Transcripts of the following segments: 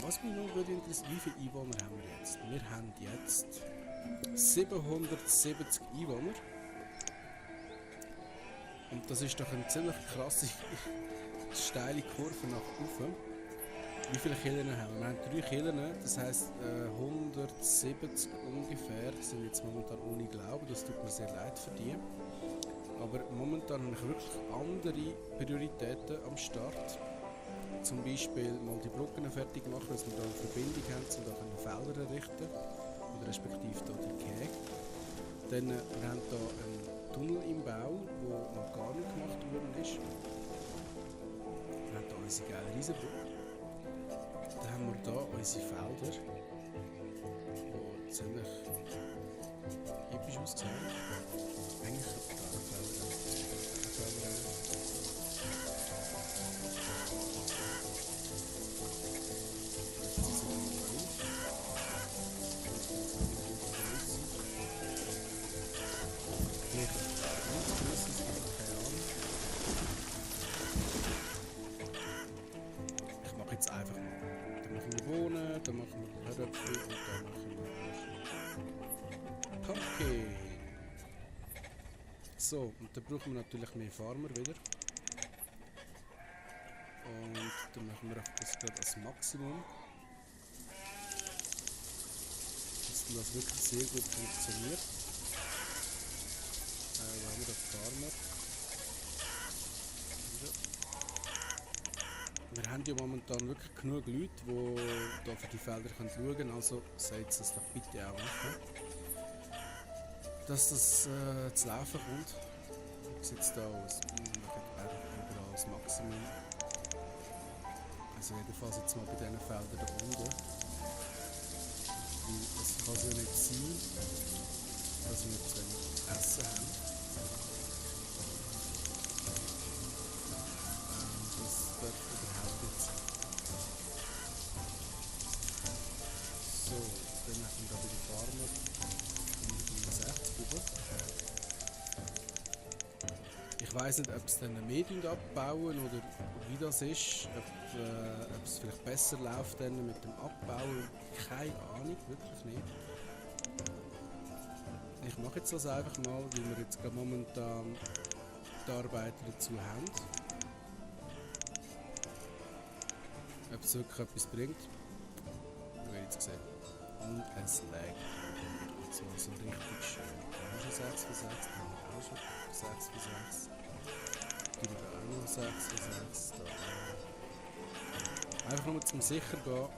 Was mich noch würde interessieren, wie viele Einwohner haben wir jetzt? Wir haben jetzt 770 Einwohner. Und das ist doch eine ziemlich krasse, steile Kurve nach oben. Wie viele Killen haben wir? Wir haben 3 Killen, das heisst 170 ungefähr sind jetzt momentan ohne Glauben. Das tut mir sehr leid für die. Aber momentan habe ich wirklich andere Prioritäten am Start. Zum Beispiel mal die Brücken fertig machen, dass wir da eine Verbindung haben, um da Felder errichten oder respektive da die Käge. Dann wir haben da einen Tunnel im Bau, der noch gar nicht gemacht worden ist. Wir haben da unsere geile Riesenbrücke. Dann haben wir da unsere Felder, die ziemlich episch aussehen. Eigentlich da Felder. Ich mache jetzt einfach mal. Dann machen wir Bohnen, dann machen wir Kartoffeln und dann machen wir Pumpkin. So, und dann brauchen wir natürlich mehr Farmer wieder. Und dann machen wir das gerade als Maximum. Dass das wirklich sehr gut funktioniert. Wo haben wir den Farmer? Wir haben ja momentan wirklich genug Leute, die hier für die Felder schauen können, also seht das doch bitte auch machen. Dass das zu laufen kommt. Wie sieht es da aus? Wir machen einfach überall das Maximum. Also jedenfalls jetzt mal bei diesen Feldern da unten. Weil es kann so nicht sein, dass wir zu wenig Essen haben. Das darf überhaupt nicht sein. So, dann machen wir da bei den Farmer 160 rüber. Ich weiss nicht, ob es dann mehr abbauen oder wie das ist, ob es vielleicht besser läuft dann mit dem Abbauen. Keine Ahnung, wirklich nicht. Ich mache jetzt das einfach mal, weil wir jetzt gerade momentan die Arbeiter dazu haben. Ob es wirklich etwas bringt, wir werden jetzt sehen. Und es lag. So richtig schön. Da hast du 6 für 6, da hast du schon 6 für 6. Die da auch noch 6 für 6. Da. Einfach nur zum sicher gehen.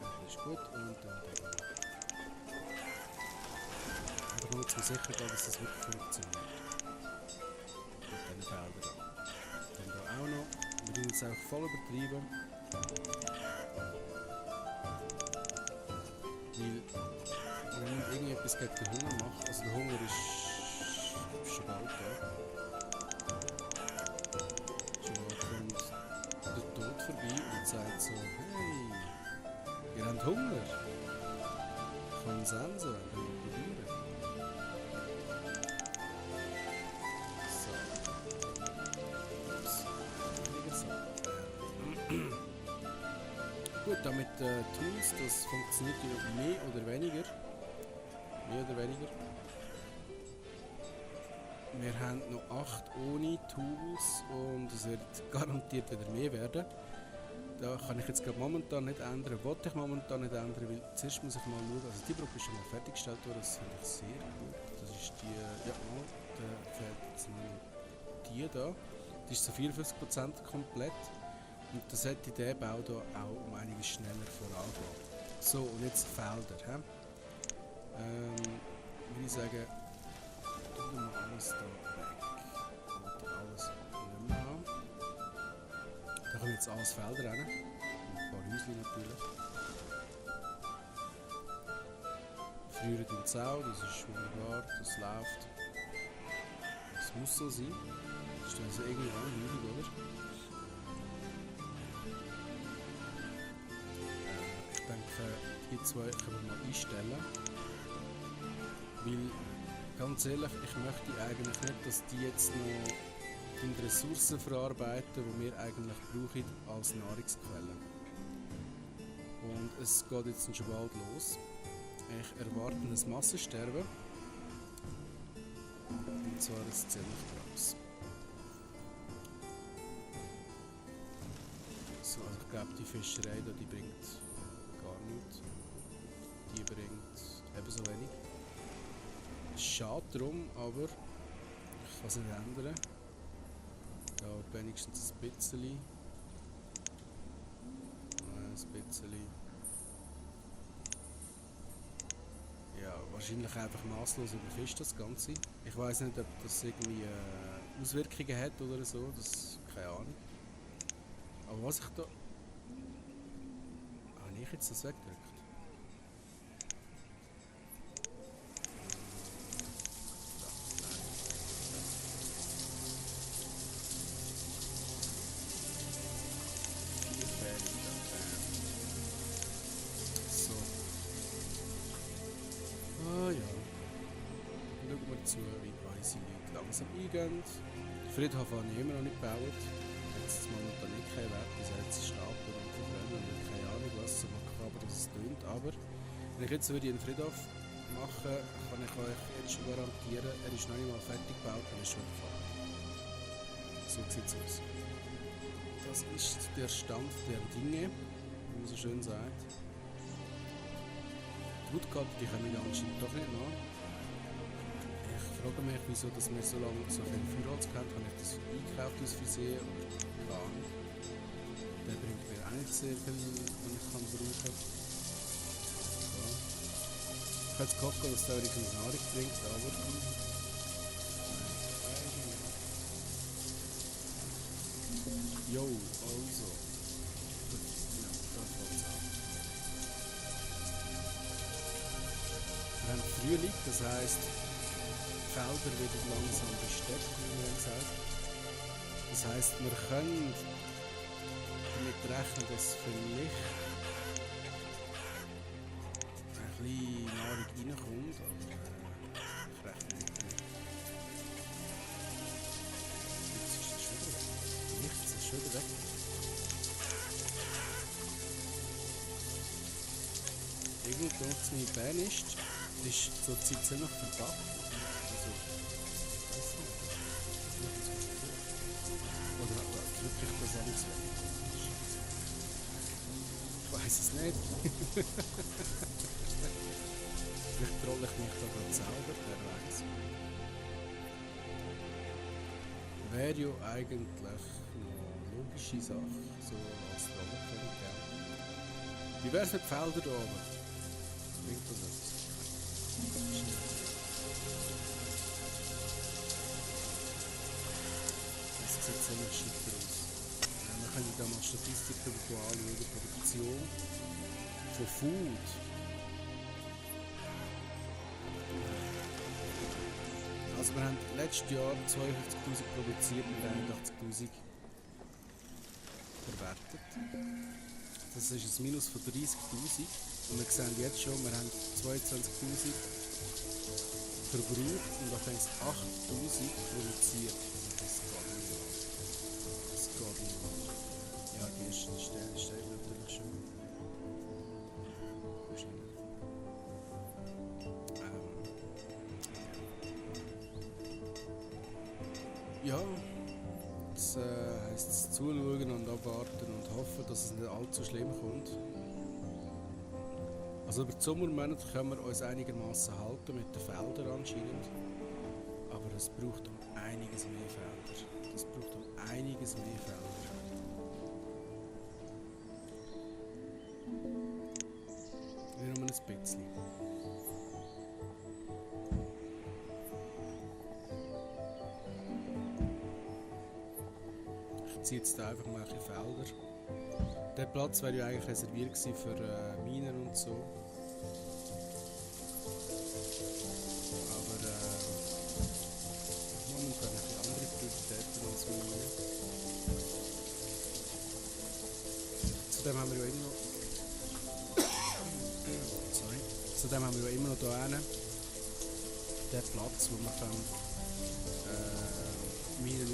Das ist gut und dann. Einfach nur zum sicher gehen, dass das wirklich funktioniert. Mit diesen Feldern. Dann da auch noch. Wir tun jetzt einfach voll übertrieben. Weil wenn man irgendetwas gegen den Hunger macht, also der Hunger ist schon bald da. Schon bald kommt der Tod vorbei und sagt so, hey, ihr habt Hunger. Kann sein so, dann probieren. Gut, damit Tools, das funktioniert ja mehr oder weniger. Wir haben noch 8 ohne Tools und es wird garantiert wieder mehr werden. Da kann ich jetzt gerade momentan nicht ändern, wollte ich momentan nicht ändern, weil zuerst muss ich mal schauen, also die Brücke ist schon mal fertiggestellt worden, das finde ich sehr gut. Das ist die, ja mal, da fehlt jetzt nur die da. Die ist zu 54% komplett. Und das hätte der Bau hier auch um einiges schneller vorangehen. So, und jetzt Felder. Würde ich sagen, tun wir mal alles da weg. Und alles nicht mehr haben. Da kommen jetzt alles Felder rein. Ein paar Häuschen natürlich. Früher den Zau, das ist wunderbar, das läuft. Das muss so sein. Das ist also irgendwie langweilig, oder? Ich denke, die zwei können wir mal einstellen. Weil, ganz ehrlich, ich möchte eigentlich nicht, dass die jetzt noch Ressourcen verarbeiten, die wir eigentlich brauchen als Nahrungsquelle. Und es geht jetzt schon bald los. Ich erwarte ein Massensterben. Und zwar ein Zellenkraus. So, also ich glaube, die Fischerei da, die bringt gar nichts. Die bringt ebenso wenig. Schade drum, aber ich kann es nicht ändern. Da wenigstens ein bisschen. Ein bisschen. Ja, wahrscheinlich einfach maßlos überfischt das Ganze. Ich weiß nicht, ob das irgendwie Auswirkungen hat oder so, das keine Ahnung. Aber was ich da... Habe ich jetzt das weggedrückt? So. Ah ja. Schauen wir zu, wie unsere Leute langsam eingehen. Den Friedhof habe ich immer noch nicht gebaut. Jetzt momentan nicht kein Wert, bis jetzt Stapel und Verbrennen und keine Ahnung was, so makaber dass es tönt. Aber wenn ich jetzt einen Friedhof machen, kann ich euch jetzt schon garantieren, er ist noch nicht mal fertig gebaut und ist schon gefallen. So sieht es aus. Das ist der Stand der Dinge, wie man so schön sagt. Die Woodcutter, die kommen anscheinend doch nicht nach. Ich frage mich, wieso dass wir so lange so viel Feuerholz gehabt haben. Habe ich das eingekauft aus Versehen oder keine Ahnung. Der bringt mir auch nicht sehr viel, wenn ich kann brauchen. So. Ich hätte gehofft, dass der wenigstens Nahrung bringt, aber... Jo, also. Ja, da fängt's an. Wir haben Frühling, das heisst, die Felder werden langsam besteckt, wie man sagt. Das heisst, wir können damit rechnen, dass vielleicht ein bisschen Nahrung reinkommt, aber ich rechne nicht damit. Jetzt ist es schon wieder weg. Irgendwie denkt es mir bei nicht. Das ist zurzeit ziemlich verpackt. Also, ich weiß nicht. Oder drücke ich das alles weg? Ich weiß es nicht. Vielleicht trolle ich mich da gerade selber, wer weiß. Wäre ja eigentlich eine logische Sache, so als Trolle können, gell? Wie wäre es mit Feldern da oben? Bringt das etwas? Das sieht ziemlich schick aus. Wir können da mal Statistiken anschauen, Produktion von Food. Also wir haben letztes Jahr 52'000 produziert und 81'000 verwertet. Das ist ein Minus von 30'000 und wir sehen jetzt schon, wir haben 22'000 verbraucht und da fängt es 8'000 produziert. Also das geht nicht. Ja, die ersten Stellen steht natürlich schon. Ja, das heisst zuschauen und abwarten und hoffen, dass es nicht allzu schlimm kommt. Also über die Sommermonate können wir uns einigermaßen halten mit den Feldern anscheinend. Aber es braucht um einiges mehr Felder. Es braucht um einiges mehr Felder. Nur ein bisschen. Ich ziehe jetzt einfach mal ein bisschen Felder. Der Platz wäre ja eigentlich reserviert gewesen für Minen und so. Aber momentan habe ich andere Prioritäten als Minen. Zudem haben wir ja immer noch... Sorry. Zudem haben wir ja immer noch hier hinten den Platz, wo man kann Minen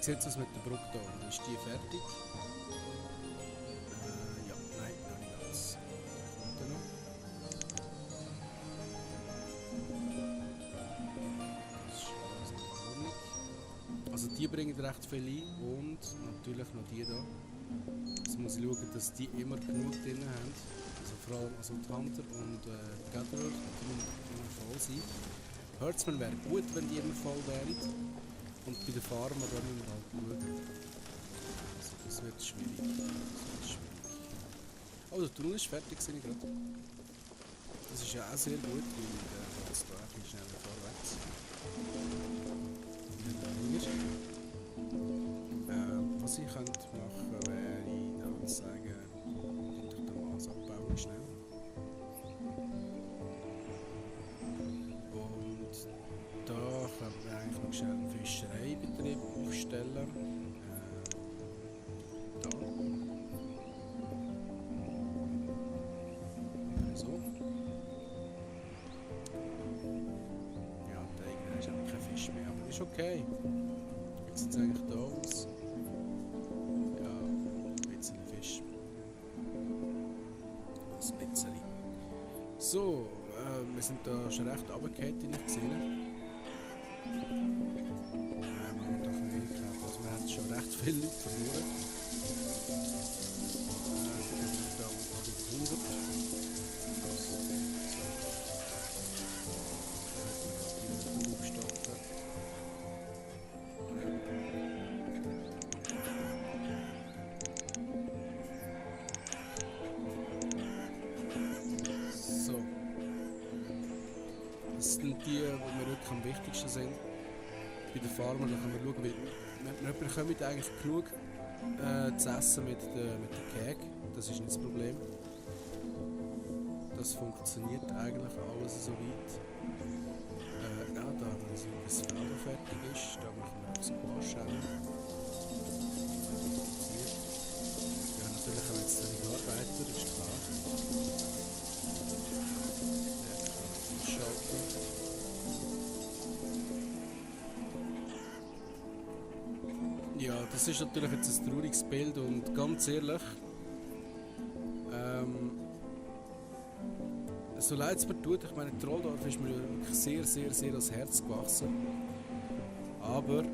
Wie sieht es aus mit der Brücke da? Ist die fertig? Ja, nein, noch nicht ganz. Kommt da noch? Das ist alles in Ordnung. Also die bringen recht viel ein und natürlich noch die da. Jetzt muss ich schauen, dass die immer genug drin haben. Also vor allem also die Hunter und Gatherer, die müssen immer voll sein. Hertzman wäre gut, wenn die immer voll wären. Und bei den Farmer da müssen wir halt schauen. Also das wird schwierig. Oh, der Tunnel ist fertig, sehe ich gerade. Das ist ja auch sehr gut, weil da ist da ein bisschen schneller vorwärts. Was ich könnte machen, wäre dann sagen, durch den Maß abbauen schnell. Und da könnte man eigentlich noch schnell einen Fischereibetrieb aufstellen. Da. So. Ja, da ist auch kein Fisch mehr, aber ist okay. Wie sieht es eigentlich da aus? Ja, ein bisschen Fisch. Ein bisschen. So, wir sind da schon recht runtergefallen, wie ich gesehen habe. Wir haben doch wenig gehabt, also wir haben schon recht viele Leute verloren. Ich bin da auf 100. Das sind die, die mir wirklich am wichtigsten sind. Bei den Farmern können wir schauen, weil wir bekommen eigentlich genug zu essen mit der Keg. Das ist nicht das Problem. Das funktioniert eigentlich alles so weit. Ja, da haben wir so, bis das Feld fertig ist. Da machen wir auch Squash hin. Ja, natürlich haben wir jetzt wenig Arbeiter, ist klar. Ja, das ist natürlich jetzt ein trauriges Bild und ganz ehrlich, so leid es mir tut, ich meine, Trolldorf ist mir wirklich sehr, sehr, sehr ans Herz gewachsen. Aber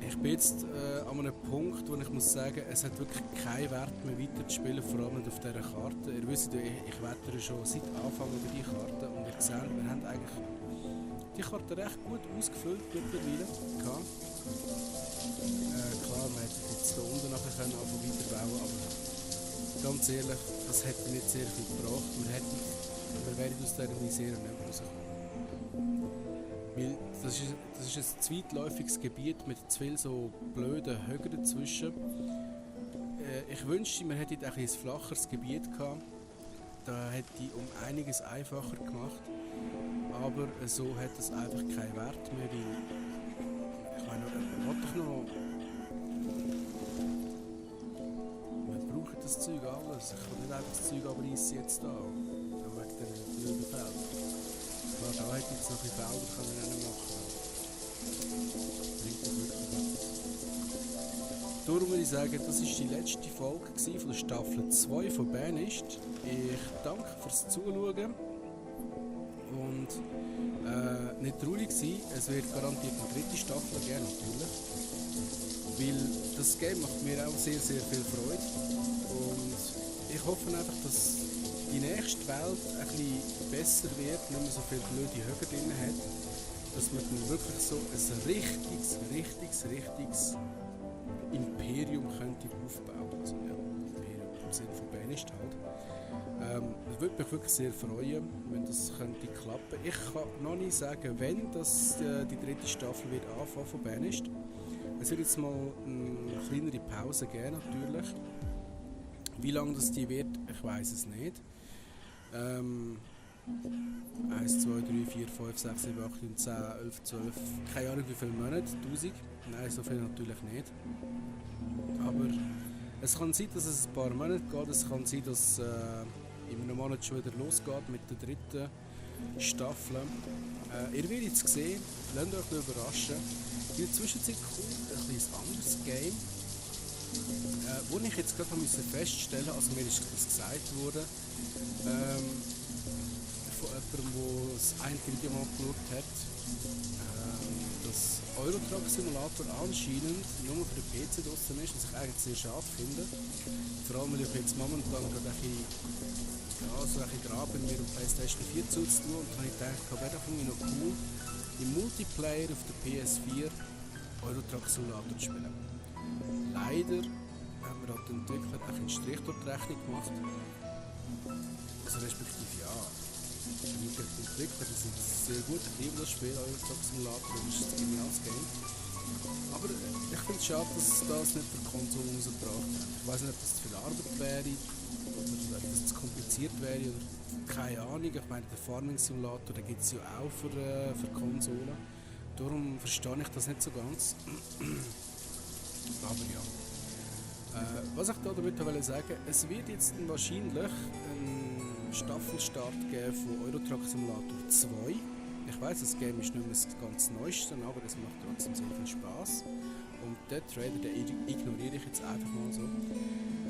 ich bin jetzt an einem Punkt, wo ich muss sagen, es hat wirklich keinen Wert mehr weiter zu spielen, vor allem nicht auf dieser Karte. Ihr wisst ja, ich wettere schon seit Anfang über die Karte und ihr seht, wir haben eigentlich die Karte recht gut ausgefüllt mittlerweile. Klar, man hätte jetzt hier unten nachher können weiterbauen, aber ganz ehrlich, das hätte nicht sehr viel gebracht. Wir wären aus dieser Misere nicht rausgekommen. Weil das ist ein zweitläufiges Gebiet mit zu viel so blöden Höhen dazwischen. Ich wünschte, man hätte ein flacheres Gebiet gehabt. Da hätte ich um einiges einfacher gemacht. Aber so hat es einfach keinen Wert mehr, weil ich meine, warte ich noch. Wir brauchen das Zeug alles. Ich kann nicht einfach das Zeug abreißen jetzt da. Wegen den blöden Feldern. Klar, da hätte ich jetzt noch ein bisschen Felder können machen. Bringt mir wirklich nichts. Darum würde ich sagen, das war die letzte Folge von der Staffel 2 von Banished. Ich danke fürs Zuschauen. Und nicht traurig sein, es wird garantiert eine dritte Staffel geben, natürlich. Weil das Game macht mir auch sehr, sehr viel Freude. Und ich hoffe einfach, dass die nächste Welt ein bisschen besser wird, nicht mehr so viele blöde Höhe drin hat. Dass man dann wirklich so ein richtiges Imperium könnte aufbauen. Also ja, Imperium im Sinne von Banished halt. Das würde mich wirklich sehr freuen, wenn das könnte klappen. Ich kann noch nicht sagen, wenn das die dritte Staffel wird anfangen von Banished. Es wird jetzt mal eine kleinere Pause geben, natürlich. Wie lange das die wird, ich weiß es nicht. 1, 2, 3, 4, 5, 6, 7, 8, 9, 10, 11, 12, keine Ahnung wie viele Monate, 1000. Nein, so viel natürlich nicht. Aber es kann sein, dass es ein paar Monate geht, es kann sein, dass in einem Monat schon wieder losgeht mit der dritten Staffel. Ihr werdet es sehen, lasst euch überraschen. In der Zwischenzeit kommt ein kleines anderes Game, wo ich jetzt gerade feststellen musste, also mir ist das gesagt worden, von jemandem, der das eine Video mal geschaut hat, dass Euro Truck Simulator anscheinend nur für den PC draussen ist, was ich eigentlich sehr schade finde. Vor allem, weil ich jetzt momentan gerade ein bisschen dran bin, mir um PlayStation 4 zuzutun, und dann habe ich gedacht, wäre das irgendwie noch cool, im Multiplayer auf der PS4 Euro Truck Simulator zu spielen. Leider haben wir halt den Entwickler einen Strich durch die Rechnung gemacht. Also respektive ja, die Entwickler die sind sehr gut, ich liebe das Spiel, Euro Truck Simulator, das ist ein geniales Game. Aber ich finde es schade, dass das nicht für Konsolen rausgebracht hat. Ich weiß nicht, ob das zu viel Arbeit wäre oder ob das zu kompliziert wäre oder keine Ahnung. Ich meine, der Farming Simulator gibt es ja auch für Konsolen. Darum verstehe ich das nicht so ganz. Aber ja. Was ich da damit sagen wollte, es wird jetzt wahrscheinlich einen Staffelstart geben von Euro Truck Simulator 2. Ich weiss, das Game ist nicht mehr das ganz Neueste, aber es macht trotzdem sehr viel Spaß. Und den Trailer, den ignoriere ich jetzt einfach mal so.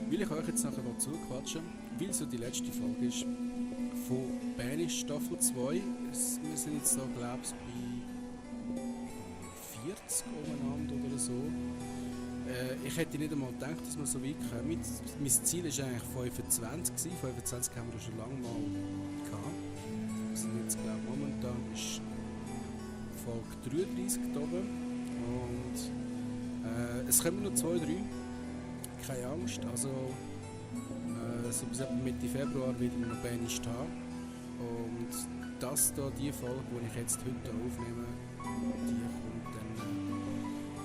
Will ich euch jetzt nachher mal zuquatschen, weil so die letzte Folge ist von Banish Staffel 2. Wir sind jetzt da, glaube ich, bei 40 umeinander oder so. Ich hätte nicht einmal gedacht, dass wir so weit kommen. Mein Ziel war eigentlich 25 gewesen. 25 haben wir schon lange mal gehabt. Wir sind jetzt, glaube ich, momentan ist Folge 33 da oben. Und es kommen noch 2, 3. Keine Angst. Also so bis etwa Mitte Februar wird wir noch Banish haben. Und das hier, die Folge, die ich jetzt heute aufnehme, die kommt dann.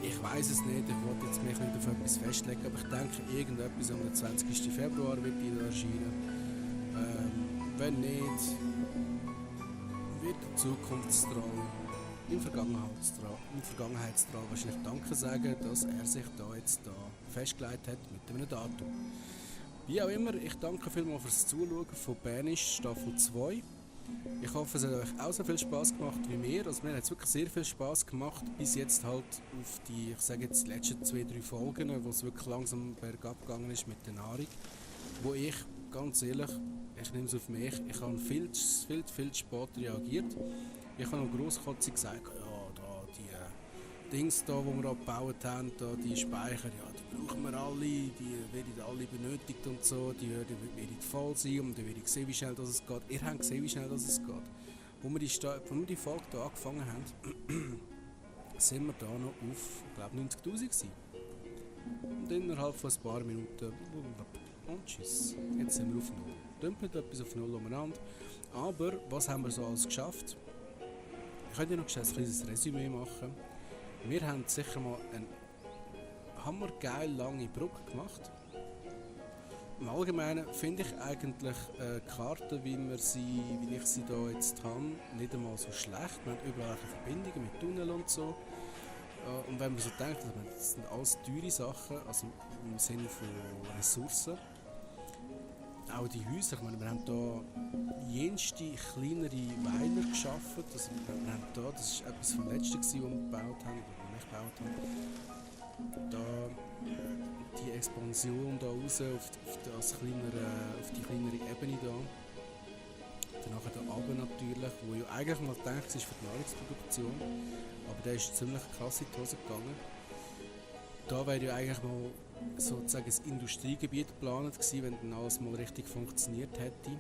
Ich weiß es nicht, ich wollte jetzt mich nicht auf etwas festlegen, aber ich denke, irgendetwas am 20. Februar wird die erscheinen. Wenn nicht, wird der Zukunftsstrahl im Vergangenheitsstrahl wahrscheinlich Danke sagen, dass er sich da jetzt festgelegt hat mit einem Datum. Wie auch immer, ich danke vielmals fürs Zuschauen von Banish Staffel 2. Ich hoffe, es hat euch auch so viel Spass gemacht wie mir. Also mir hat es wirklich sehr viel Spass gemacht, bis jetzt halt auf die, ich sage jetzt, die letzten 2, 3 Folgen, wo es wirklich langsam bergab gegangen ist mit der Nahrung. Wo ich, ganz ehrlich, ich nehme es auf mich, ich habe viel zu spät reagiert. Ich habe noch grosskotzig gesagt, ja, da die Dings da, die wir abgebaut haben, da, die Speicher, ja, die brauchen wir alle, die werden alle benötigt und so, die werden voll sein und dann werde ich sehen, wie schnell das geht. Ihr habt gesehen, wie schnell das geht. Als wir die Folge hier angefangen haben, sind wir da noch auf, ich glaube, 90'000 gewesen. Und innerhalb von ein paar Minuten, und tschüss, jetzt sind wir auf 0. Dümpelt etwas auf 0 umeinander. Aber, was haben wir so alles geschafft? Ich könnte noch ein kleines Resümee machen. Wir haben sicher mal eine hammergeil lange Brücke gemacht. Im Allgemeinen finde ich eigentlich Karten, wie ich sie hier jetzt habe, nicht einmal so schlecht. Wir haben überall Verbindungen mit Tunnel und so. Und wenn man so denkt, das sind alles teure Sachen, also im Sinne von Ressourcen. Auch die Häuser, ich meine, wir haben hier jenste kleinere Weiler geschaffen. Also wir haben hier, das war etwas vom Letzten, was wir gebaut haben, oder nicht gebaut haben. Da die Expansion da raus auf die kleinere Ebene da. Dann nachher da oben natürlich, wo ja eigentlich mal gedacht ist für die Nahrungsproduktion, aber der ist ziemlich krass in die Hose gegangen. Da wäre ja eigentlich mal sozusagen ein Industriegebiet geplant gewesen, wenn dann alles mal richtig funktioniert hätte.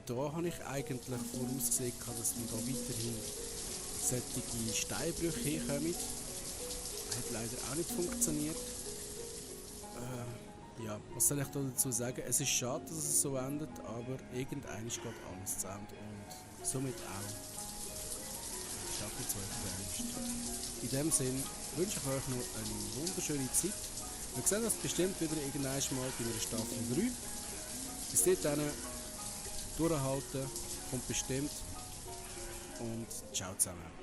Da habe ich eigentlich vorausgesehen, dass wir da weiterhin solche Steinbrüche hinkommen. Hat leider auch nicht funktioniert. Ja, was soll ich da dazu sagen? Es ist schade, dass es so endet, aber irgendwann geht alles zu Ende und somit auch Staffel 2 Banish. In dem Sinn wünsche ich euch noch eine wunderschöne Zeit. Wir sehen uns bestimmt wieder irgendwann mal bei der Staffel 3. Bis dahin durchhalten, kommt bestimmt und ciao zusammen.